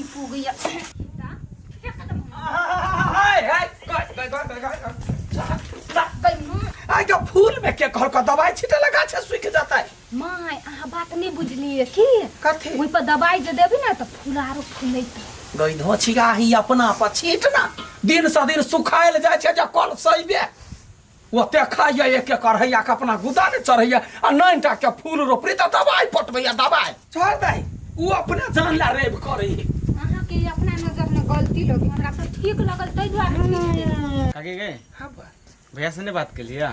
नहीं पुगैया। आइ के फूल में के कहल का दवाई छीटे लगा छै सूख जाता है। माय, अहाँ बात नहीं बुझलिए की? कथी? ओहि पर दवाई जे देबी ना तऽ फूल आरो फूलैत। गई धोछिया ही अपना पर छीट ना, दिन सँ दिन सुखायल जाइ छै जे कल सैबे ओते खाइया, एक एक अढ़ैया के अपना गुदा ने चढ़ैया आ नैन टा के फूल रोपरी तऽ दवाई पटबैया। दवाई छोड़ दे, उ अपने जान ला रेब करै है। अहाँ के अपना नजर में गलती लगी, हमरा तऽ ठीक लगल ताहि दुआरे ठीक देली। काकी गए? हाँ बा। भैया से नहीं बात के लिया?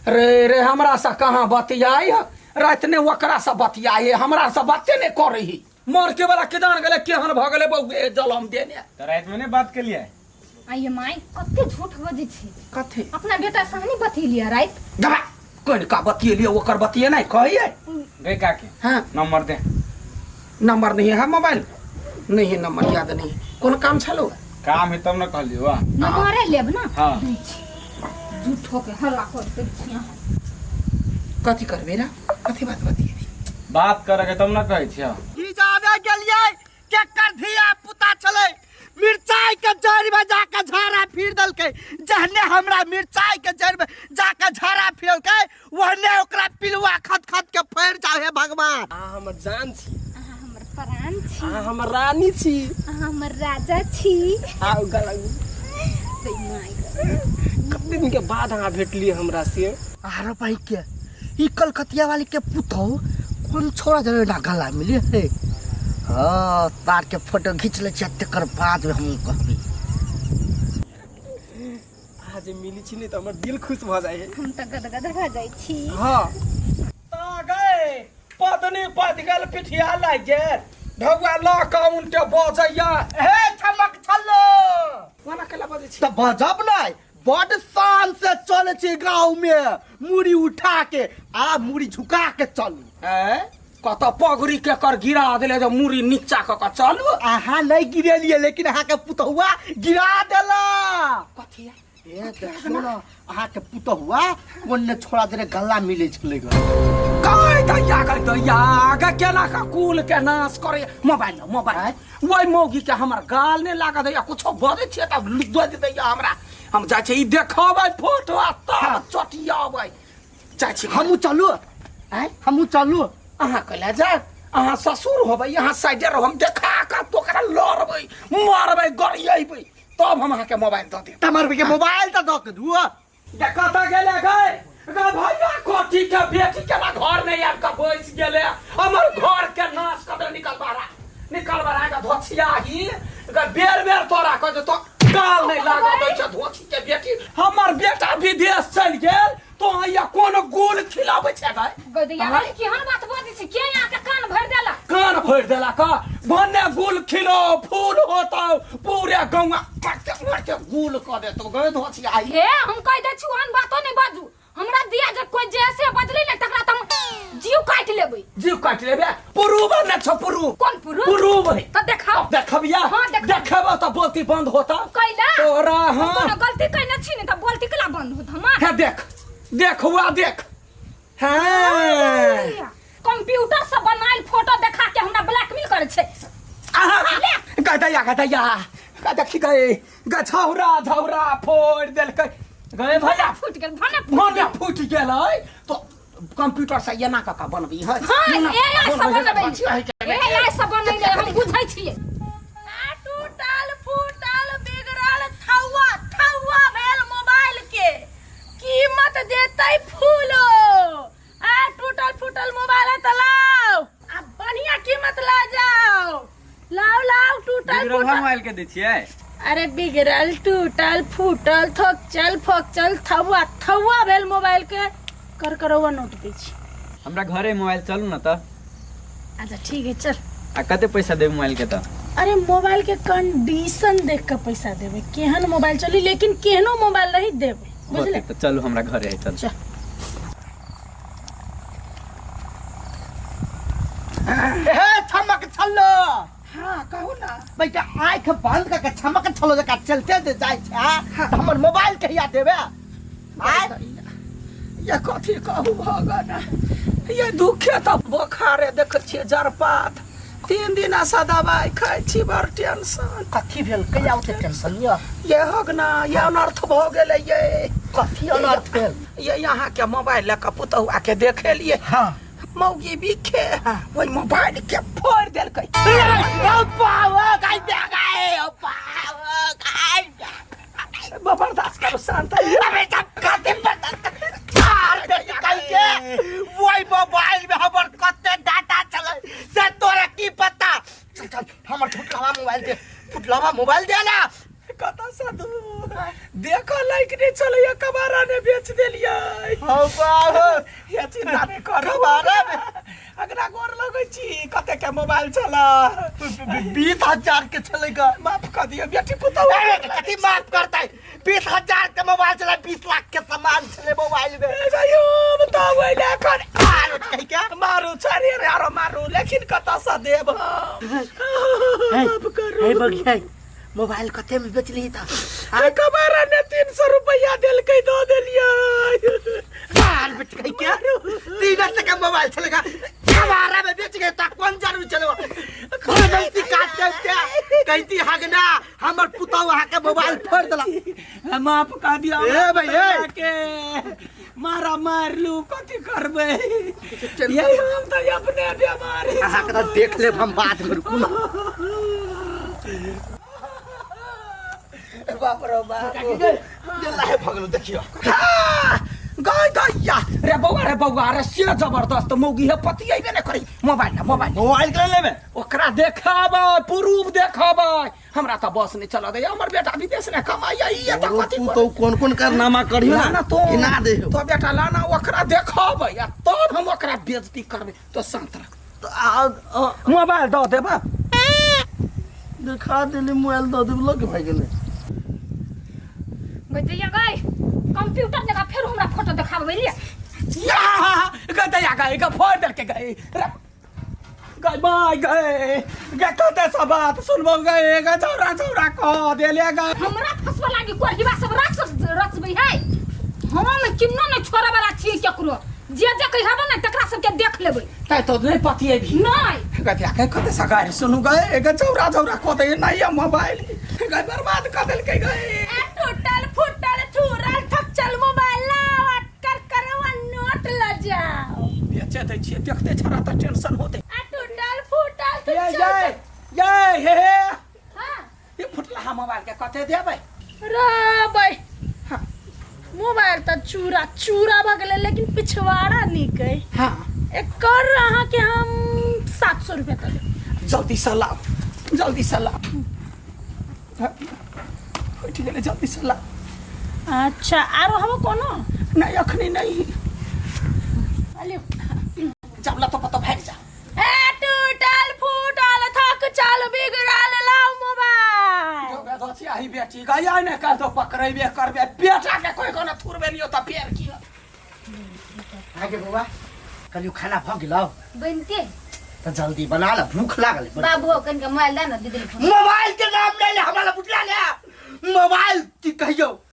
रे रे, हमरा से कहाँ बतियाई है? रात ने ओकरा से बतियाई है, हमरा से बाते नहीं करे ही। मर के वाला के जान गेले केहन भ गेले बौए जलम देने। तो रात में नहीं बात के लिया? आइए माय, कते झूठ बजै छी। कथी? अपना बेटा से नहीं बतियलियै राति। दबा कोन का बतियलियै, ओकर बतिये नहीं कहिए। गई काकी? हाँ। नंबर दे। नंबर नहीं है मोबाइल नहीं है, नंबर याद नहीं है। कोन काम छलो? काम है तब न कहलियो। वाह। नंबरे लेब ना? हाँ। दै छी। झूठो के हल्ला करते छी अहाँ। कथी करबे ना, कथी बात बतियेबी? बात करे के तब न कहै छियो। की जाबे गेलियै केकर धिया पुता छलै, मिरचाई के जड़ि में जाके झाड़ा फिर देलकै। जहने हमरा मिरचाई के जड़ि में जाके झाड़ा फिरलकै ओहने ओकरा पिलुआ खत खत के फैर जाओ। हे भगवान! अहाँ हमर जान छी। अहाँ हमर प्राण छी। अहाँ हमर रानी छी। अहाँ हमर राजा छी। आउ गलंग। दै माय गे। कते दिन के बाद अहाँ भेटलियै हमरा से। आरो भाई के ई कलकतिया वाली के पुतहु कोन छोड़ा जरे ना गला मिली है। हाँ, तार के फोटो खींच ले छियै, तकर बाद में हम कहबी। अहाँ जे मिली छी ने तऽ हमर दिल खुश भऽ जाइ है। हम तऽ गदगद भऽ जाइ छी। हाँ। ता गए पदनी पद गेल, पिठिया लागि गेल, ढौआ लऽ कऽ उनटे बजैया। हे छमक छल्लो। कोना केला बजै छी? तऽ बजब नहि, बड शान से चले छी गाँव में, मुड़ी उठा के आ मुड़ी झुका के चलू। ऐ कतऽ पगड़ी के कर गिरा देले जे मुड़ी नीचा कऽ कऽ चलू? अहाँ नहीं गिरेलिए, लेकिन अहाँ के पुतहुआ गिरा देला। कथी? ए देखियौ ना, अहाँ के पुतहुआ कोन ने छोड़ा देने गला मिले छलै ग। काय दैया गै दैया गे, केना का कुल के नाश करे। मोबाइल लो, मोबाइल। ओहि मौगी के हमर गाल नहि लागऽ दैया, कुछो बजै छियै तब दऽ दैया हमरा। हम जाइ छियै ई देखबै फोटो आ तब चटियाबै जाइ छी। हमहूँ चलू? आँय? हमहूँ चलू? अहाँ कैला जायब? अहाँ ससुर होबै, अहाँ साइडे रहब। हम देखा कऽ ओकरा लड़बै, मारबै, गरियेबै, तब हम अहाँके मोबाइल दऽ देब। तमर के मोबाइल तऽ दऽ के धुआ। कतऽ गेले गए गे भैया? कोठी के बेटी केना घर नहीं आबि कऽ बैस गेले, हमर घर के नाश कऽ देले। निकल बाहर, निकल बाहर के धोछिया ही गे, बेर बेर तोरा कह जे तो गाल नहीं लागऽ दै छै। धोछी के बेटी, हमर बेटा विदेश चलि गेल तो या कोन गुल खिलाबै छै गए? गदैया, आँय? केहन बात बजै छी? के अहाँ के कान भरि देलक? कान भरि देला का भने गुल खिलो फूल होतौ, पूरे गौआ मारते मारते गुल कऽ देतौ गए धोछिया ही। हे, हम कहि दै छी, ओहन बातो नहि बाजू। हमरा दिया जे कोइ जे से बजली ने तकरा तऽ हम जीव काटि लेबै। जीव काटि लेबे? पुरूब ने छौ पुरूब। कोन पुरूब? पुरूब है। तऽ देखाउ। देखबिया? हाँ, देखब। देखबो तऽ बोलती बंद होता। कैला? तोरा। हम हाँ। कोनो गलती कैने छी ने तऽ बोलती केला बंद होत हमर? हे देख, देख हुआ देख। हाँ। कंप्यूटर से बनायल फोटो देखा के हमरा ब्लैकमेल करे छै। गदैया गदैया, देखी गए गछौरा झौरा फोड़ देलकै गए भैया। फूट गेल भने फूट भने गेल। फूट गेलै तो कंप्यूटर से एना कऽ कऽ बनबी है। हाँ, एआई से बनबै, एआई से बनैले हम बुझै छियै। आ टूटल फूटल बिगड़ल थौआ थौआ भेल मोबाइल के कीमत देतै फूलो। आ टूटल फूटल मोबाइल है तऽ लाओ आ बढ़िया कीमत ला जाओ, लाओ लाओ टूटल बिगड़ल फूटल मोबाइल के दै छियै? अरे बिगड़ल टूटल फूटल थोकचल फोकचल थौआ थौआ भेल मोबाइल के कर करौआ नोट दै छी। हमरा घरे मोबाइल, चलू न तऽ। अच्छा ठीक है, चल। आ कते पैसा देब मोबाइल के तऽ? अरे मोबाइल के कंडीशन देख के पैसा देबै, केहन मोबाइल चली, लेकिन केहनो मोबाइल रही देबै, बुझले? होतै तऽ चलू, हमरा घरे है, चलू। चल। हे छमक छल्लो। हाँ कहू ना। बेटा, आँख बंद करके छमक छल्लो जकाँ चलते जे जाइ छै, हाँ? तऽ हमर मोबाइल कहिया देबे? आँय? ये कथी कहू भगवान, ये दुखे तऽ बोखारे देख छियै, जरपात 3 दिन से दवाई खाइ छी, बड़ टेंशन। कथी भेल? कहिया ओते टेंशन यऽ? ये हगना ये अनर्थ भऽ गेलै ये। कथी अनर्थ भेल? ये यहाँ के मोबाइल लऽ कऽ पुतहुआ के देखेलिए। हाँ। मौगी बिखे ओहि मोबाइल के फोड़ देलकै। बर्दाश्त करू, शांत। अबे जब कते बर्दाश्त कर बेटी कहि के वही मोबाइल में हमर कते डाटा चले से तोरा की पता। चल चल, हमर फुटलावा मोबाइल दे, फुटलावा मोबाइल दे ना। कतऽ साधु देखो लाइक नहीं चलैया, कबारा ने बेच देलियै। हौ बाबू। ये चिंता नहीं करू। कबारा में अगरा गोर लगै छी। कते के मोबाइल चला? 20,000 के छलै ग। माफ कर दियौ बेटी पुतहु। अरे कथी माफ करतै? 20,000 के मोबाइल चला, 20 लाख के सामान छलै मोबाइल में। अयो बताउ ले कर आरो कहि के मारू छरे रे, आरो मारू, लेकिन कतऽ से देब हम? माफ करू। हे बगिया, मोबाइल कते में बेचली त? कबारा ने 300 रुपया देलकै, दऽ देलियै। बाल बेच गई क्या? 300 का मोबाइल चलेगा कबारा में बेच गए ता कौन जरूर चलेगा? गलती काट के क्या कहती हगना हमर पुतौ अहाँ के मोबाइल फोड़ देला। माफ कर दिया ए भाई, ए। के मारा मारलू, कथी करबै ये? हम तऽ अपने बीमारी। अहाँ के तऽ देख लेब हम बाद में, रुकू ना। बाप रे बाप, लाहे भगलो देखियो। गई दैया रे बौआ, रे बौआ रे, से जबरदस्त मौगी है, पति अइबे ने करी। मोबाइल ना मोबाइल मोबाइल के लेबे? ओकरा देखाबै, प्रूफ देखाबै। हमरा तऽ बस नहीं चला दैया, हमर बेटा विदेश ने कमाइया। ई तऽ कथी तू तो कोन कोन कारनामा करियो लाना तो ना दे तो बेटा लाना, ओकरा देखाबै आ तब हम ओकरा बेइज्जती करबै। तो शांत रह। तो आ मोबाइल दऽ देबा। देखा देली मोबाइल दऽ देब, लग भए गेलै। गई गई कंप्यूटर जगह फेर हमरा फोटो देखाबै लिए। या गई दैया गई, ग फोड़ देलकै। गई रे गई my गई गे, कते सब बात सुनबो गई गे, झौरा झौरा कह देले गई। हमरा फसबा लागी कोरहिबा सब राक्षस रचबै है। हम किन्नो नहीं छोड़े वाला छियै केकरो, जे जे कहिबो ने तकरा सबके देख लेबै। तै तो नहीं पतिए भी नहीं। गतिया के कते सगारी सुनू गए गे, झौरा झौरा कह दे नहीं है मोबाइल गई, बर्बाद कर देलकै गई। ए टूटल फूटल चूरल थकचल मोबाइल लाओ, कर करवा नोट ल जाओ। बेचे दै छियै, देखते छड़ा तऽ टेंशन होते। ए टूटल फूटल ये थकचल। ये ये हे हे। हां। ये फुटला मोबाइल के कते देबै? रे भाई, मोबाइल तऽ चूरा चूरा भऽ गेलै, लेकिन पिछवाड़ा नीक अइ। हाँ। एकर अहाँके हम 700 रुपया दऽ देब। जल्दी से लाओ, जल्दी से लाओ। उठि गेलै, जल्दी से लाओ। अच्छा, आरो हम कोनो नहीं, अखनी नहीं। अलियो। जब ला तो पता भाग जा। ए टूटल फूटल थक चल बिगड़ल लाओ मोबाइल। आही बेटी गया ने कह तो पकड़ेबे करबे बेटा के, कोई कोनो थुरबे नहीं त फेर की। आगे बौआ, कहलियौ खाना भऽ गेलौ? बनते। तऽ जल्दी बना ले, भूख लागल है बड़ी। बाबू कनिका मोबाइल दे ना दीदी। मोबाइल के नाम नहीं ले हमरा, ला बुझला ले मोबाइल की कहियौ।